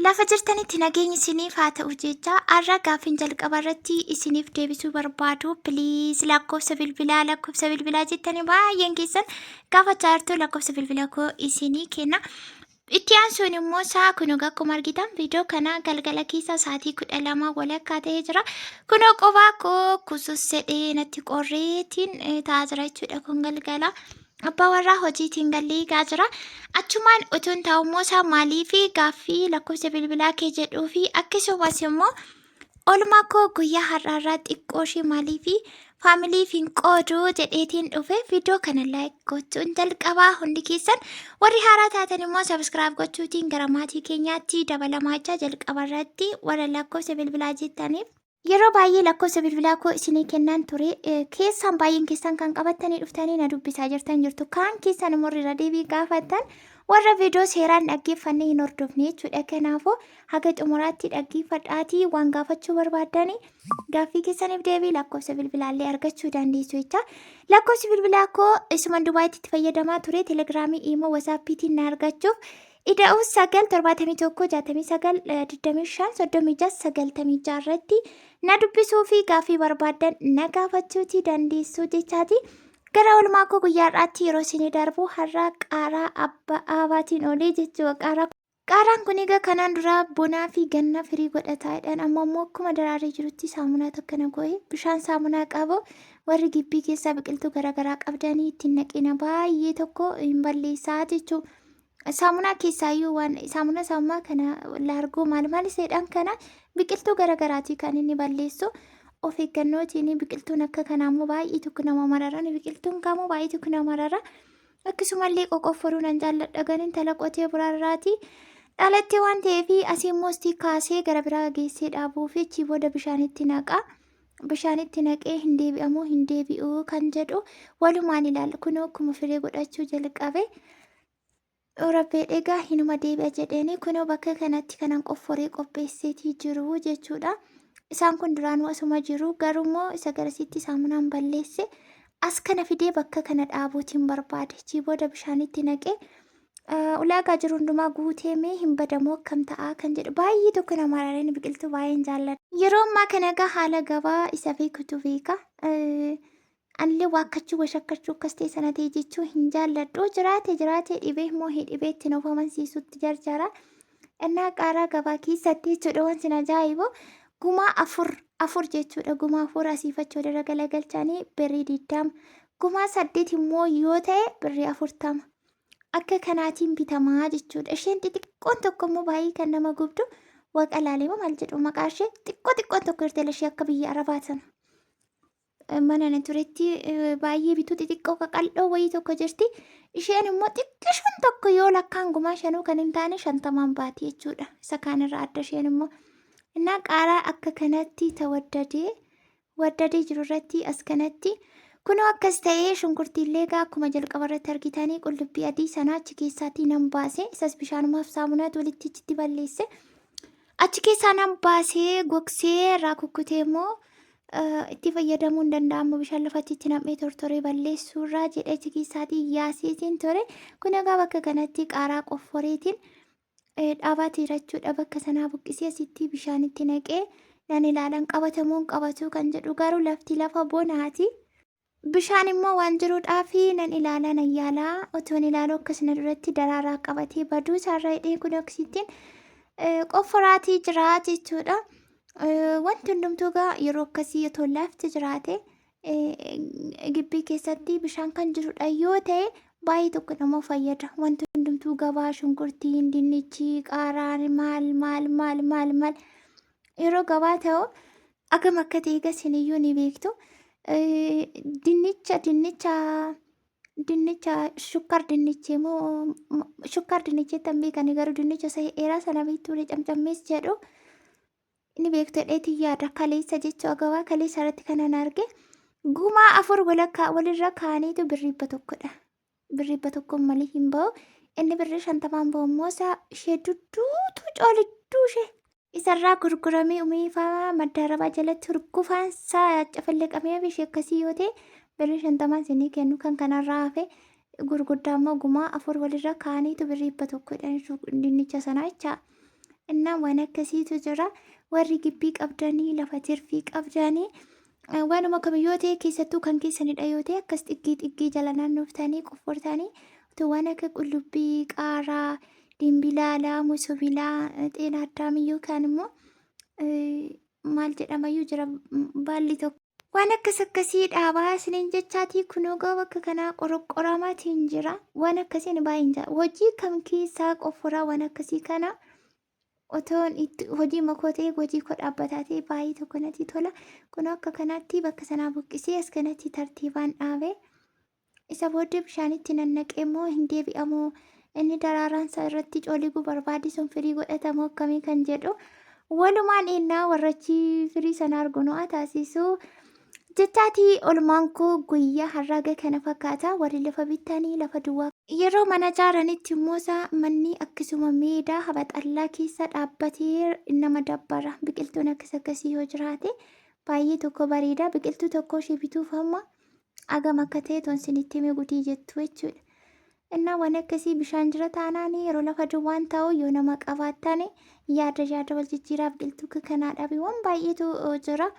Lafa jirtanitti nageenyi isiniif haa ta'u jecha har'a gaaffiin jalqaba irratti isiniif deebisuu barbaadu please lakkoofsa bilbilaa lakkoofsa bilbilaa jettanii baay'een keessan gaafachaa jirtu lakkoofsa bilbila koo isinii kenna. Itti aansuun immoo sa'a kun egaa akkuma argitan viidiyoo kana galgala keessa sa'aatii 12 walakkaa ta'ee jira. Kunoo qophaa koo kusus sedhee natti qorreetiin taa'aa jira jechuudha kun galgala. Abbaa warraa hojiitiin gallee eegaa jira. Achumaan utuun taa'ummoo isaa maalii fi gaaffii lakkoofsa bilbilaa kee jedhuu fi akkasumas immoo oolmaa koo guyyaa har'aarraa xiqqoo ishee maalii fi familyf hin qoodu jedheetiin dhufe. Viidiyoo kana like gochuun jalqabaa. Hundi keessan warri haaraa taatan immoo subscribe gochuutiin gara maatii keenyaatti dabalamaa jechaa, jalqaba irratti warra lakkoofsa bilbilaa jettaniif yeroo baay'ee lakkoofsa bilbilaa koo isinii kennaan ture. Keessaan baay'een keessan kan qabattanii dhuftanii na dubbisaa jirtan jirtu. Kaan keessan immoo irra deebii gaafattan warra viidiyoo seeraan dhaggeeffannee hin hordofne jechuudha. Kanaafuu haga xumuraatti dhaggeeffadhaatii waan gaafachuu barbaaddanii gaaffii keessaniif deebii lakkoofsa bilbilaallee argachuu dandeessu jecha. Lakkoofsi bilbilaa koo isuma Dubaayitti itti fayyadamaa ture. Telegiraamii, Iimoo, Wasaappiitiin na argachuuf ida'uu 971 69 25 36 96 irratti na dubbisuu fi gaaffii barbaaddan na gaafachuutii dandeessu jechaati. Gara oolmaa koo guyyaa har'aatti yeroo isinii darbu, har'a qaaraa abbaa aabaatiin oolee jechuudha. Qaaraan kun egaa kanaan dura bonaa fi ganna firii godhataadhaan amma immoo akkuma daraaree jirutti saamunaa tokko na go'e. Bishaan saamunaa qabu warri gibbii keessaa biqiltuu garaagaraa qabdanii ittiin naqina, baay'ee tokko hin balleessaa jechuudha. Saamunaa keessaayyuu waan saamunaa saamunaa kana laargoo maal maal iseedhaan kana biqiltuu garaagaraatii kan inni balleessu. Of eeggannootiin biqiltuun akka kanaa immoo baay'ee tokko nama marara. Biqiltuun kamuu baay'ee tokko nama marara. Akkasumallee qoqofforuu nan jaalladha. Ganin intala qotee bulaarraati. Dhalattee waan ta'eef asii immoo kaasee gara biraa geessee dhaabuu fi achii booda bishaanitti naqa. Bishaanitti naqee hin deebi'amoo hin deebi'uu kan jedhu walumaan ilaalla. Kunoo akkuma firee godhachuu jalqabe. Rabbee egaa hinuma deebi'a jedheeni kunoo bakka kanatti kanan qofforee qopheesseetii jiru jechuudha. Isaan kun duraanuu asuma jiru, garuummoo isa garasitti saamunaan balleesse as kana fidee bakka kana dhaabuutiin barbaade. Achii booda bishaanitti naqee ulaagaa jiru hundumaa guutee mee hin badamoo akkam ta'aa kan jedhu baay'ee tokko nama marareen biqiltuu baay'een jaalladha. Yeroo ammaa kana egaa haala gabaa isa beekutu beeka. Anillee waakkachuu washakkachuu akkas ta'e sana ta'e jechuu hin jaalladhu. Jiraate jiraate, dhibee immoo hin dhibeetti of amansiisutti jarjara. Innaa qaaraa gabaa keessatti jechuudha, wanti sin ajaa'ibu gumaa afur afur jechuudha. Gumaa afur asiif achi walirra galagalchanii birrii 20. Gumaa saddeet immoo yoo ta'e birrii 40. Akka kanaatiin bitamaa jechuudha. Isheen xixiqqoon tokko immoo baay'ee kan nama gubdu waaqa laalee maal jedhu maqaa ishee, xiqqoo xiqqoon tokko jirti ishee akka biyya arabaa sana. Mana na turetti baay'ee bituu xixiqqoo qaqal'oo wayii tokko jirti. Isheen immoo xiqqishuun tokko yoo lakkaan gumaa shanuu kan hin taane 50n baati jechuudha. Isa kaanirraa adda isheen immoo. Innaa qaaraa akka kanatti tawaddadee waddadee jiru irratti as kanatti kunoo akkas ta'ee, shunkurtiillee egaa akkuma jalqaba irratti argitanii qullubbii adii sana achi keessaatii nan baase. Isas bishaanumaaf saamunaatu walitti achitti balleesse. Achi keessaa nan baasee gogsee irraa kukkutee immoo itti fayyadamuu hin danda'amu bishaan lafatti itti nam'ee tortoree balleessuu irraa jedhee achi keessaatii yaasiitiin ture. Kun egaa bakka kanatti qaaraa qofforeetiin dhaabaatii jechuudha. Bakka sanaa buqqisee asitti bishaanitti naqee nan ilaalan qabatamuun qabatu kan jedhu, garuu lafti lafa bonaati. Bishaan immoo waan jiruudhaaf nan ilaalaa nan yaalaa otoon ilaaluu akkasuma duratti daraaraa qabatee baduu isaarra hidhee kun akkasittiin qofforaatii jira jechuudha. Wanti hundumtuu egaa yeroo akkasii otoo lafti jiraate, gibbii keessatti bishaan kan jirudha yoo ta'e, baay'ee tokko nama fayyada. Wanti hundumtuu gabaa shunkurtiin, dinnichi, qaaraan, maal maal maal maal maal yeroo gabaa ta'u agam akka ta'e gasiniyyuu ni beektu. Dinnicha shukkar dinnichi moo shukkar dinnichi tan beekani, garuu dinnicha isa dheeraa sana beektuu camcammees jedhu ni beektu jedheetiin yaada. Kaleessa jechuu gabaa kaleessa irratti kanan arge gumaa afur walakkaa walirra kaaniitu birrii 100dha. Birrii 100 malee hin ba'u. Inni birrii 50n ba'u immoo isaa ishee dudduutu coolidduu ishee. Isarraa gurguramee umiifaa maddaarabaa jalatti hurgufaan isaa cafallaqamee hafe ishee akkasii yoo ta'e birrii 50n isinii kennu. Kan kanarraa hafe gurguddaa immoo gumaa afur walirra kaaniitu birrii 100 dinnicha sanaa jecha. Innaa waan akkasiitu jira. Warri gibbii qabdanii lafa tirfii qabdanii waanuma kamiyyoo ta'e keessattuu kan keessanidha yoo ta'e akkas xiggii xiggii jala naannoftanii qoffortanii otoo waan akka qullubbii, qaaraa, dimbilaalaa, musubilaa, xeenaa addaamiyyuu kaan immoo maal jedhamayyuu jira baalli tokko. Waan akkas akkasii dhaabaa isiniin jechaatii kunoo gaa bakka kanaa qoroqqoramaatiin jira. Waan akkasii ani baay'een jaa. Hojii kam keessaa qofforaa waan akkasii kana otoon itti hojii makoo ta'e hojii koo dhaabbataa ta'e baay'ee tokko natti tola. Kunoo akka kanatti bakka sanaa buqqisee as kanatti tartiibaan dhaabe. Isa booddee bishaanitti nannaqee immoo hin deebi'amoo inni daraaraan isaa irratti cooliguu barbaade sun firii godhatamoo akkamii kan jedhu walumaan eennaa warrachi firii sana argu nu haa taasisu. Jechaatii olmaan koo guyyaa har'aaga kana fakkaata warri lafa bittanii lafa duwwaa. Yeroo mana ijaaranitti immoo isaa manni akkasuma meedaa habaxallaa keessa dhaabbatee nama dabbara. Biqiltuun akkas akkasii yoo jiraate baay'ee tokko bareeda. Biqiltuu tokko ishee bituuf amma agam akka ta'e toon isinitti hime gudii jettu jechuudha. Innaa waan akkasii bishaan jira taanaan yeroo lafa duwwaan ta'u yoo nama qabaattan yaada yaada wal jijjiiraa biqiltuu akka kanaa dhaabi waan baay'eetu jira.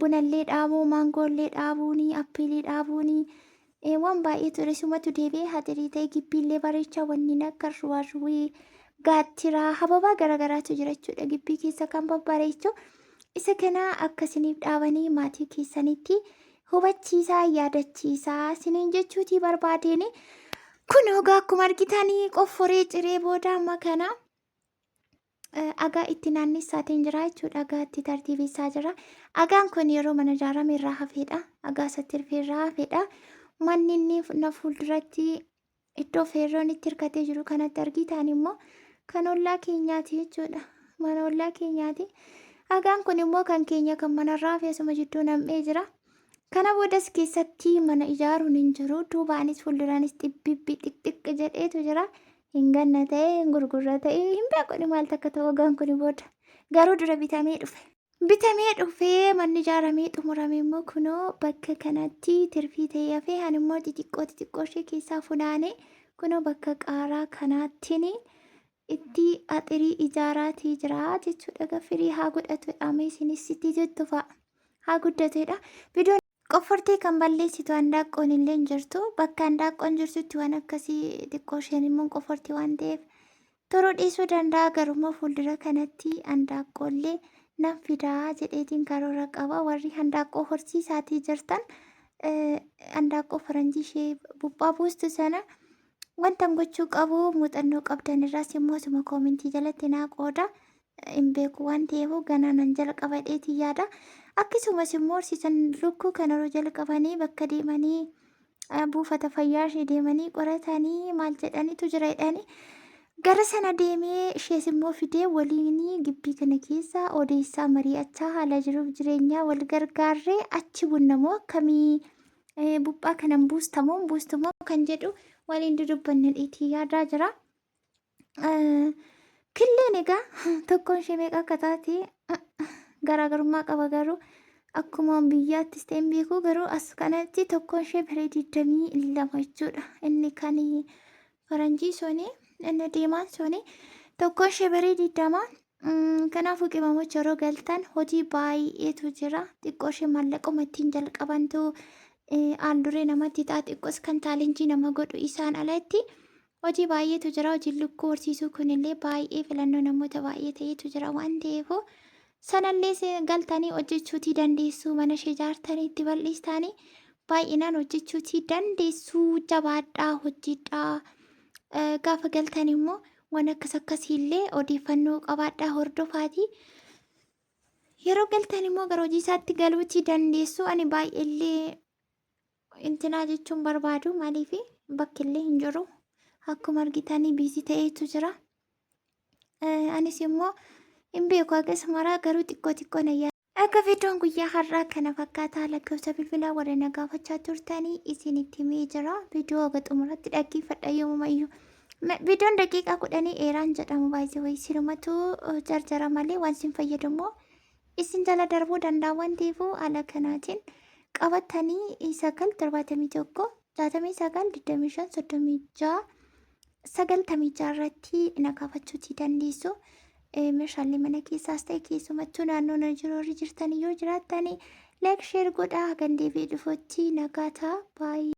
Bunallee dhaabuu, maangoollee dhaabuuni, appiilii dhaabuuni waan baay'eetu jira. Isumatu deebi'ee haxirii ta'e gibbiillee bareechaa wanni akka ruwaruwii gaattiraa hababaa garaagaraatu jira jechuudha. Gibbii keessa kan babbareechu isa kana akka isiniif dhaabanii maatii keessanitti hubachiisaa yaadachiisaa isiniin jechuutii barbaadeeni. Kun egaa akkuma argitanii qofforee ciree booda amma kana agaa itti naannessaatiin jira jechuudha. Agaa itti tartiibessaa jira. Agaan kun yeroo mana ijaarame irraa hafeedha. Agaa isatti hirfee irraa hafeedha. Manni inni na fuulduratti iddoo feerroon itti hirkatee jiru kanatti argitan immoo kan ollaa keenyaati jechuudha. Mana ollaa keenyaati. Agaan kun immoo kan keenya kan manarraa hafe asuma jidduu nam'ee jira. Kana boodas keessatti mana ijaaruun hin jiru. Duubaanis fuulduraanis xibbibbi xiqxiq jedheetu jira. Hin ganna ta'e hin gurgurra ta'e hin beeku maal takka ta'u agaan kun booda. Garuu dura bitamee dhufe. Bitamee dhufee manni ijaaramee xumurame immoo kunoo bakka kanatti tirfii ta'ee hafee ani immoo xixiqqoo xixiqqoo ishee keessaa funaanee kunoo bakka qaaraa kanaattiin itti axirii ijaaraatii jira jechuudha. Egaa firii haa godhatu jedhame isinis itti jettu fa'a haa guddatedha. Viidiyoon qoffortee kan balleessitu handaaqqoon illee hin jirtu. Bakka handaaqqoon jirtutti waan akkasii xiqqoo isheen immoo qofforti waan ta'eef turuu dhiisuu danda'a. Garuu fuuldura kanatti handaaqqoollee nan fidaa jedheetiin karoora qaba. Warri handaaqqoo horsiisaatii jirtan handaaqqoo faranjii ishee buphaa buustu sana wantan gochuu qabu muuxannoo qabdan irraas immoo asuma koomentii jalatti naa qooda. Hin beeku waan ta'eef ganaa nan jalqaba jedheetiin yaada. Akkasumas immoo horsiisan lukkuu kana yeroo jalqabanii bakka deemanii buufata fayyaa ishee deemanii qoratanii maal jedhanitu jira jedhanii gara sana deemee ishees immoo fidee waliin gibbii kana keessa odeessaa mari'achaa haala jiruuf jireenyaa wal gargaarree achi bunnamoo akkamii buphaa kanan buustamoo buustumoo kan jedhu waliin dudubbanna dheetii yaadaa jira. Killeen egaa tokkoon ishee meeqa akka taate garaagarummaa qaba garuu akkuma biyyaattis ta'e hin beeku garuu as kanatti tokkoon ishee birrii 22 jechuudha. Inni kan faranjii suni inni diimaan suni tokkoon ishee birrii 20. Kanaafuu qimamocha yeroo galtan hojii baay'eetu jira. Xiqqoo ishee maallaquma ittiin jalqabantu haal duree namatti ta'a xiqqoos kan chaalenjii nama godhu isaan alatti. Hojii baay'eetu jira. Hojiin lukkuu horsiisuu kunillee baay'ee filannoo namoota baay'ee ta'etu jira waan ta'eef sanallee galtanii hojjechuutii dandeessu. Mana ishee ijaartanii itti bal'istanii baay'inaan hojjechuutii dandeessu. Jabaadhaa hojjedhaa. Gaafa galtan immoo waan akkas akkasiillee odeeffannoo qabaadhaa hordofaatii. Yeroo galtan immoo gara hojii isaatti galuutii dandeessu. Ani baay'eellee intinaa jechuun barbaadu maaliif bakki illee hin jiru. Akkuma argitanii biizii ta'eetu jira. Anis immoo hin beeku hagas maraa garuu xiqqoo xiqqoo na yaada. Akka viidiyoon guyyaa har'aa kana fakkaataa lakkoofsa bilbilaa warra na gaafachaa turtanii isinitti himee jira. Viidiyoo haga xumuratti dhaggeeffadha yoomumayyuu. Viidiyoon daqiiqaa 10 dheeraan jedhamu baay'ee wayii sinumatu jarjara malee waan isin fayyadu immoo isin jala darbuu danda'a waan ta'eef haala kanaatiin qabatanii 9 71 69 25 36 96 irratti na gaafachuutii dandeessu. Meeshaalee mana keessaas ta'e keessumattuu naannoo na jiru warri jirtan yoo jiraattani like, share godhaa. Hagan deebi'ee dhufutti nagaa ta'a. Baay'ee.